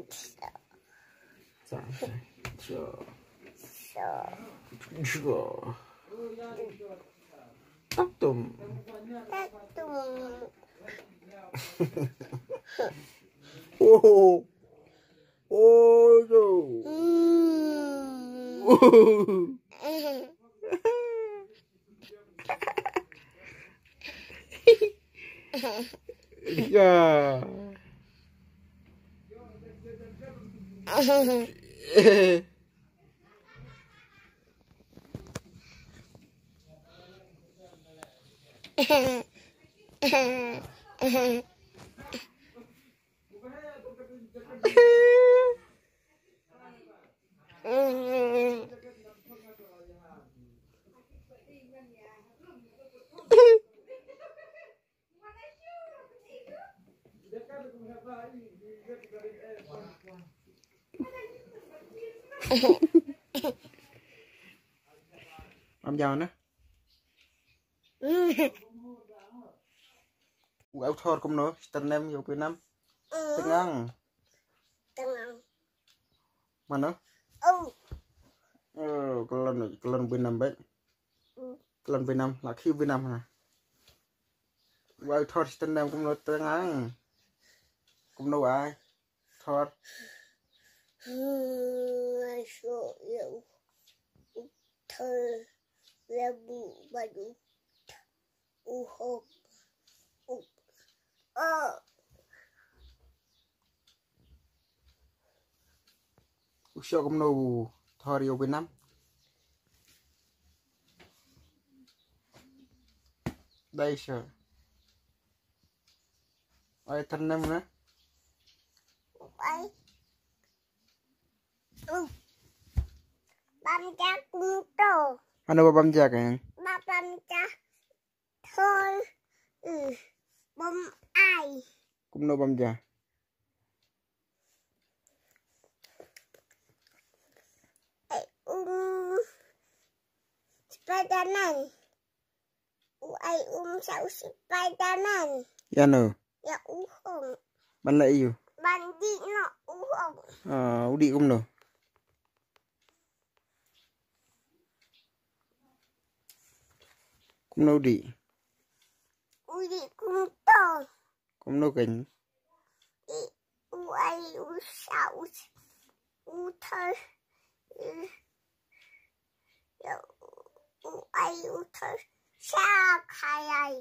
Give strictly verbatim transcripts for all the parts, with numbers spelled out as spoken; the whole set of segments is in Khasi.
Sa, sa, sa. Sa. Sa. Tatum. Tatum. Oh. Oh, no. Mm. Yeah. Am jao na. U ai u thor kumno, stem ïa u Bi Nam. Tyngang. Tyngang. Mano? Oh. Oh, kyllon, kyllon Bi Nam bad. Mm. Kyllon Bi Nam, la khie Bi Nam na. U ai u thor stem kumno, tyngang. Kumno ai. Thor. Hmm, ai so ïa u. U thor ïa bu bad u. U hok. U. Oh. U shoh kumno u thor ïa u Bi Nam? Dei shoh. Ai, tynnem na. Ai. Uh. Bam ja kumto. Ano ba bam ja ka yang? Ba bam ja. Thol. Uh. Bam ai. Kumno bam ja? Ai, um. Spiderman. U ai um sa u Spiderman. Ïa no? Ïa u hong. Ban leh ïa u? Ban dih noh u hong. Ah, u dih kumno? Kumno u dih? U dih kumto. Kumno kein? I, u ai u sa u, u thor, i, ïa, u ai u thor sa khaïi.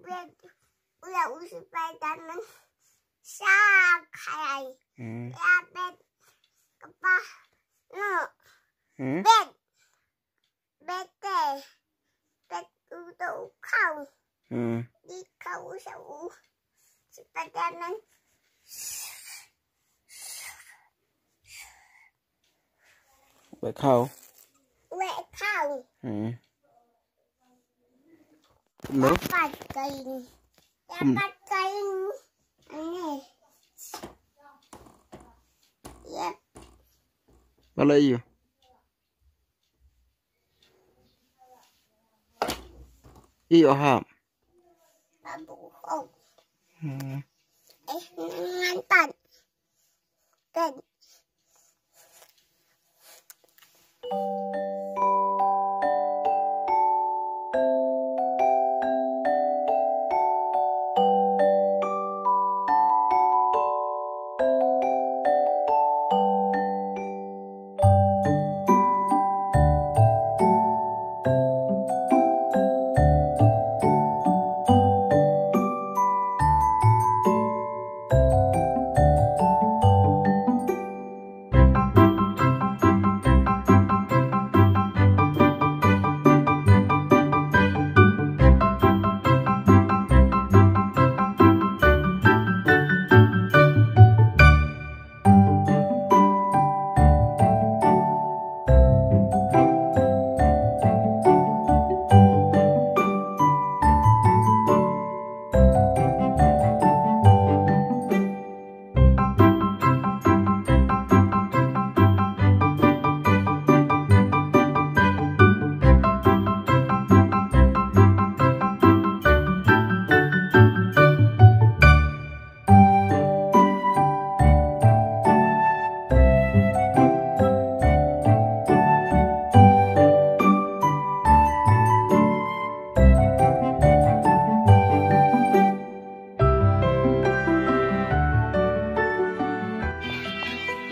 Bad, u ïa u Spiderman sa khaïi. Hmm. Ïa bad kpa no. Hmm? Bad. Bad te. Bad u to u khaw. Hmm. Dih khaw sa u Spiderman. Wei khaw. Wei khaw. Hmm. Kumno? Dapat kain. Hmm. Dapat kain. Ani. Yep. Ba leh ïa u? Ïoh hap. Babu hok. Hmm. Eh, ngan tan. Tan.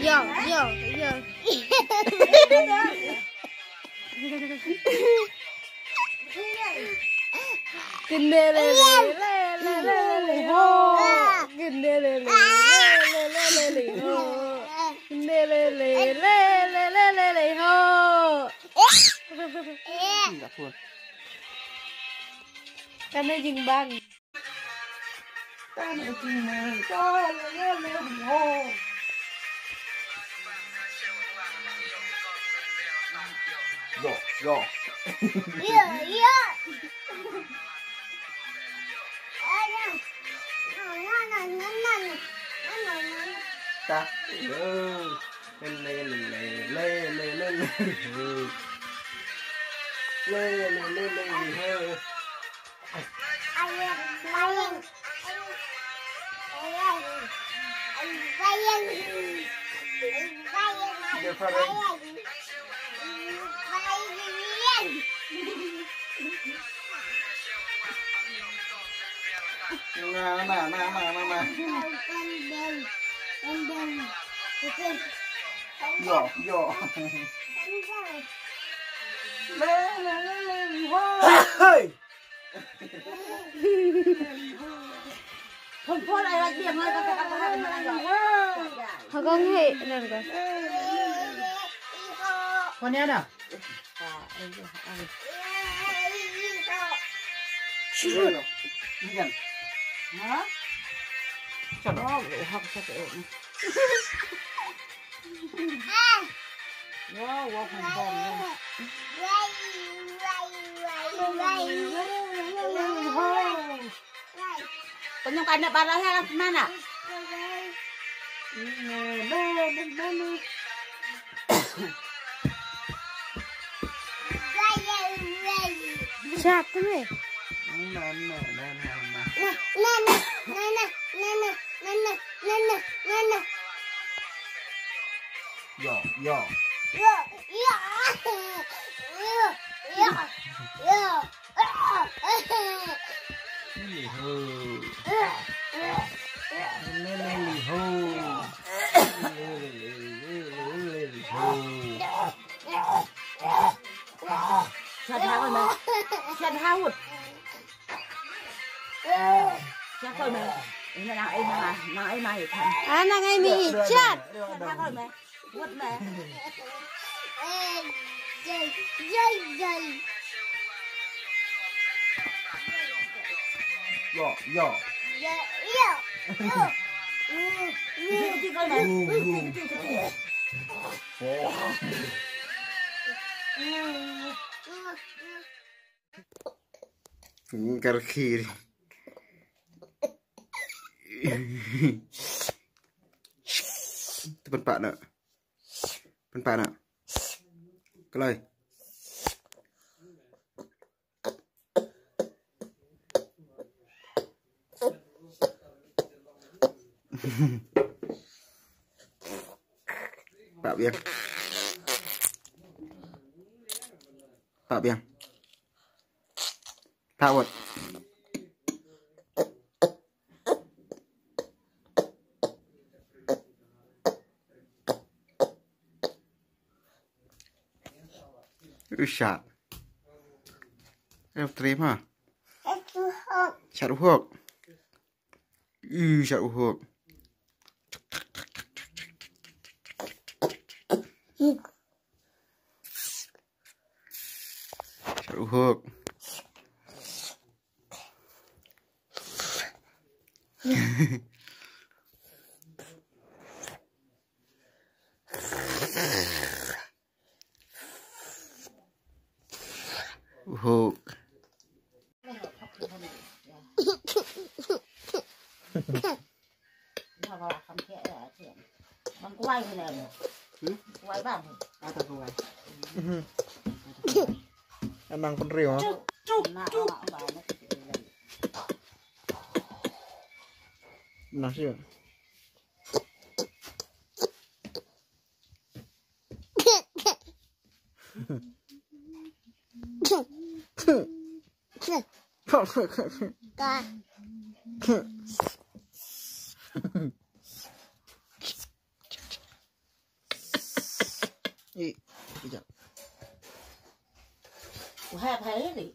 Yo, yo, yo. Kene le le le le le le ho. Kene le le le le le le ho. Kene le le le le le le le ho. Kane jingbang. Yo, yo. Yo, yo. Ta. Yo. Le, le, le, le. Le, le, le, le, le. Na, na, na, na, na, na. Yo, yo. Hey! Hagong he nan ka. Kon ya na? Shurut. Ikan. Ha? Shurut. Oh, hak sa ke. Wow, wow, wow, wow. Kunyong kana para ha mana? Siap tu ni. Yo, yo. Liho. Liho. Liho. Shut how, man. Shut how. Shut how, man. Ina nang ai ma, nang ai ma ikan. Ah, nang ai mi chat. Shut how, man. What, man? Yo, yo. Yo, yo. Yo. Yo, yo. Kar khir. Te pynpah na. Pynpah na. Kloi. Pah biang. Pah biang. Pah wat. Ushat. Em trim ha. Shat uhok. Ih, shat uhok. Shat uhok. Uhok. Anang pynriew ha. Nasi. Eh, kejap. Wahab hari ni.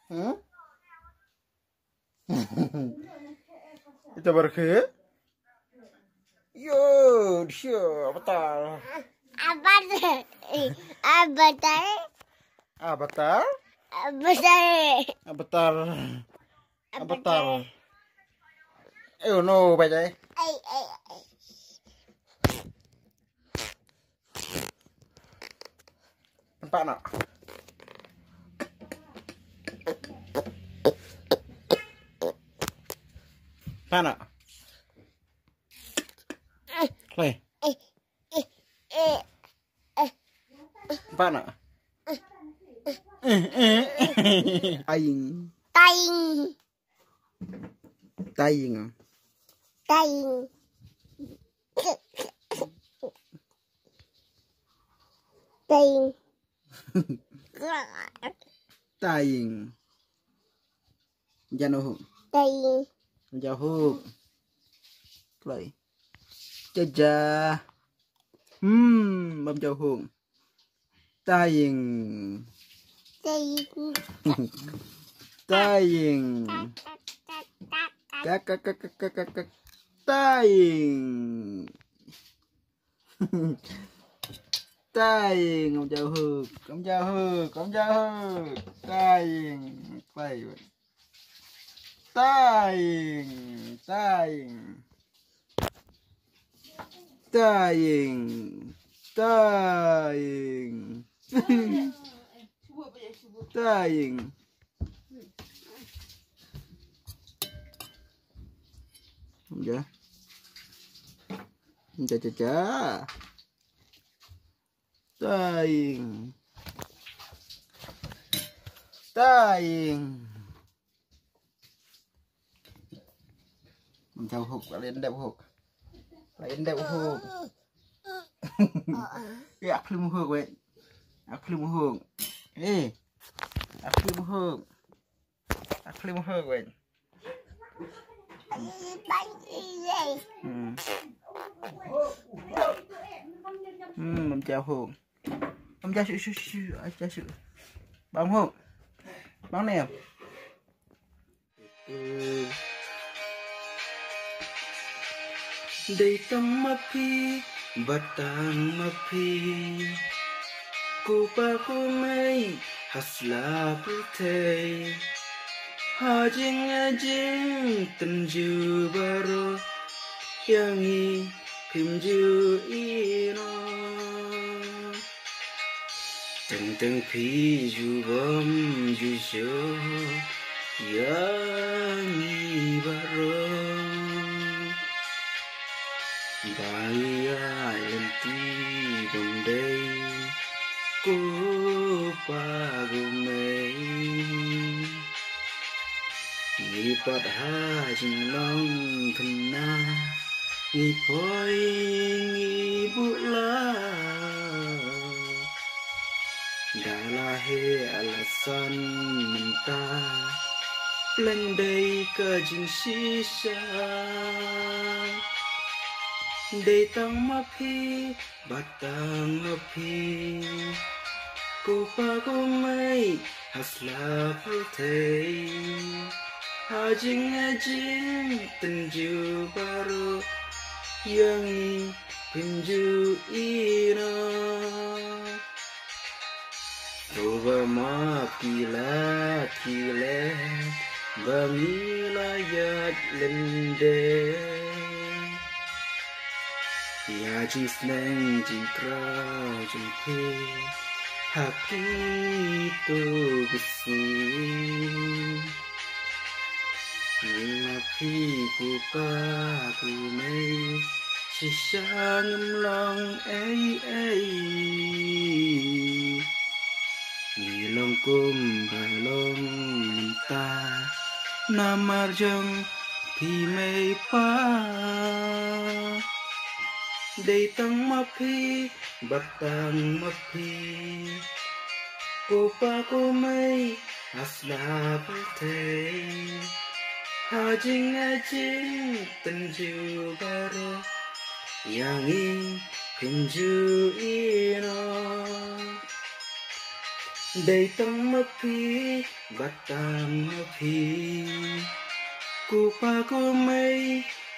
Hmm? Ita berke? Yo, dia betul. Abatar. Abatar. Abatar? Abatar. Abatar. Abatar. Eh, no, baca. Ai, ai, ai. Nampak nak? Nampak nak? Play. Nampak nak? Aing. Taing. Taing. Taing. Taing. Taing. Jano ho. Taing. Jauh ho. Play. Jaja. Hmm, bam jauh ho. Taing. Taing. Taing. Kak, kak, kak, kak, kak, kak, kak. Taing. Taing, om jauh ho, om jauh ho, om jauh ho. Taing. Play. Taing, taing. Taing, taing. Taing. Ja. Ja, ja, ja. Taing. Taing. Jauh ho, kalian dep ho. Kalian dep ho. Ya, aku mau ho, weh. Aku mau ho. Eh. Aku mau ho. Aku mau ho, weh. Hmm. Hmm, bam jauh ho. Bam jauh shu, shu, shu, shu, ah, jauh shu. Bam ho. Bam ne. Dei tang ma phi, bad tang ma phi. Ko pa ko mei, ha sla pyrthei. Ha jingïaid jingtynjuh baroh, ïa ngi phim ju ïehnoh. Teng teng phi ju bam ju shu ïa ngi baroh. Ba ngi ïa lynti bym dei ko pa ko mei. Ngi pat ha jinglong khynnah, ngi poi ngi buh lad. Da la heh la san mynta, pleng dei ka jingshisha. Dei tang ma phi, bad tang ma phi. Ko pa ko mei, ha sla pyrthei. Ha jingïaid jingtynjuh baroh, ïa ngi phim ju ïehnoh. Ko ba map ki lad ki leh, ba ngi la ïaid lyndet. Ïa jingsneng jingkraw jong phi ha kito ki sngi. Ngi ma phi ko pa ko mei, shisha ngim long ei ei. Ngi long kumba long mynta, namar jong phi mei pa. Dei tang ma phi, bad tang ma phi. Ko pa ko mei, Asla pyrthei ha jing ha jing tynjuh baroh ïa ngi phim ju ïehnoh. Dei tang ma phi bad tang ma phi, ko pa ko mei,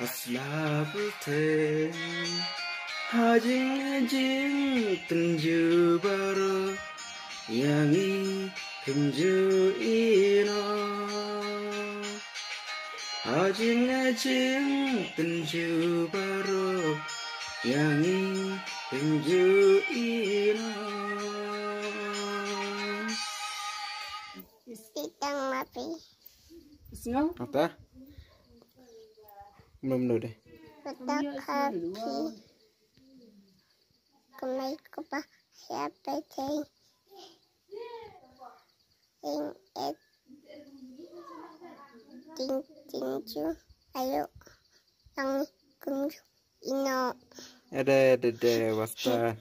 asla pyrthei ha jing ha jing tynjuh baroh ïa ngi phim ju ïehnoh. Ha jing ha jing tynjuh baroh ïa ngi phim ju ïehnoh. Sitang mapi. Ata. Mem no de. Kata kapi. Kumai kupa siapa cai. Ing et. Ting ting ju. Ayo. Ang kumju. Ino. Ede, ede, ede, basta.